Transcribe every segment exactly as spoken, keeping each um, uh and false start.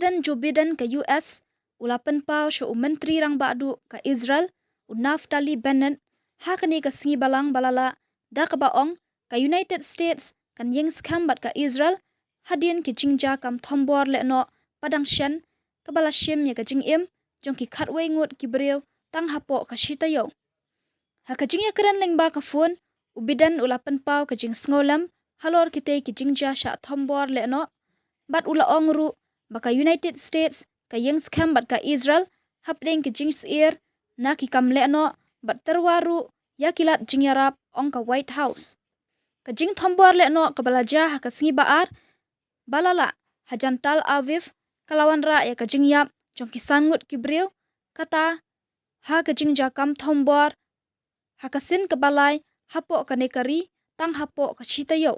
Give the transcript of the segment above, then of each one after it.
President Joe Biden ka U S u la pynpaw sha u Myntri Rangbah Duh ka Israel, u Naftali Bennett, ha kane ka sngi Balang ba la lah, da kaba ong ka United States kan ïeng skhem bad ka Israel hadien ki jingjia kam thombor lehnoh ba dang shen, kaba la shim ïa ka jingim jong ki khatwei ngut ki briew tang hapoh ka shi taïew. Ha ka jingïakren lyngba ka phone, u Biden u la pynpaw ka jingsngewlem halor kitei ki jingjia shah thombor lehnoh, bad u la ong ruh ba ka United States ka ïeng skhem bad ka Israel hapdeng ki jingsyier na ki kam lehnoh bad tyrwa ruh ïa ki lad jingïarap, ong ka White House. Ka jingthombor lehnoh kaba la jia ha ka sngi ba ar ba la lah hajan Tel Aviv ka la wanrah ïa ka jingïap jong ki san ngut ki briew, kata ha ka jingjia kam thombor ha ka sien kaba lai hapoh kane ka ri tang hapoh ka shi taïew.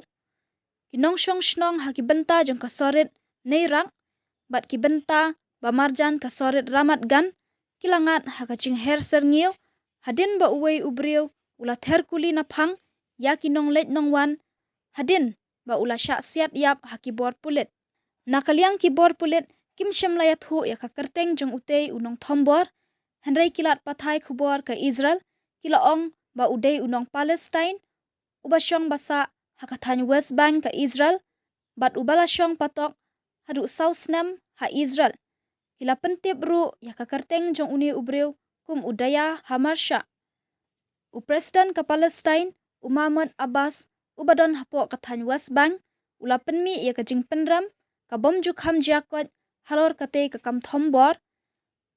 Ki nongshong shnong ha ki bynta jong ka Sohrit Neirak bad ki bynta ba marjan ka Sohrit Ramat Gan ki la ngat ha ka jingher syrngiew hadien ba uwei u briew u la ther kuli naphang ïa ki nongleit nongwan hadien ba u la shah siat ïap ha ki bor pulit. Na ka liang ki bor pulit kim shym la ïathuh ïa ka kyrteng jong utei u nongthombor, hynrei ki lad pathai khubor ka Israel ki la ong ba u dei u nong Palestine uba shong ba sah ha ka thaiñ West Bank ka Israel bad uba la shong patok haduh saw snem ha Israel. Ki la pyntip ruh ïa ka kyrteng jong une u briew kum u Daya Hamarshah. U President ka Palestine, u Mahmoud Abbas, uba don hapoh ka thaiñ West Bank, u la pynmih ïa ka jingpynrem ka bym ju kham jia koit halor katei ka kam thombor.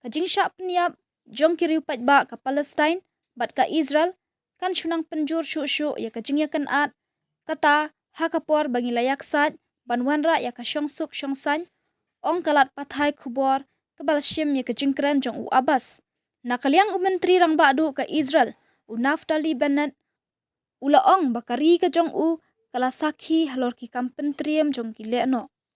Ka jingshah pynïap jong ki riew paidbah ka Palestine bad ka Israel kan shu nang pynjur shuh shuh ïa ka jingïakynad, kata ha ka por ba ngi la ïaksaid ban wanrah ïa ka shongsuk shongsaiñ, ong ka lad pathai khubor kaba la shim ïa ka jingkren jong u Abbas. Na ka liang u Myntri Rangbah Duh ka Israel, u Naftali Bennett, u la ong ba ka ri ka jong u ka la sakhi halor ki kam pyntriem jong ki lehnoh.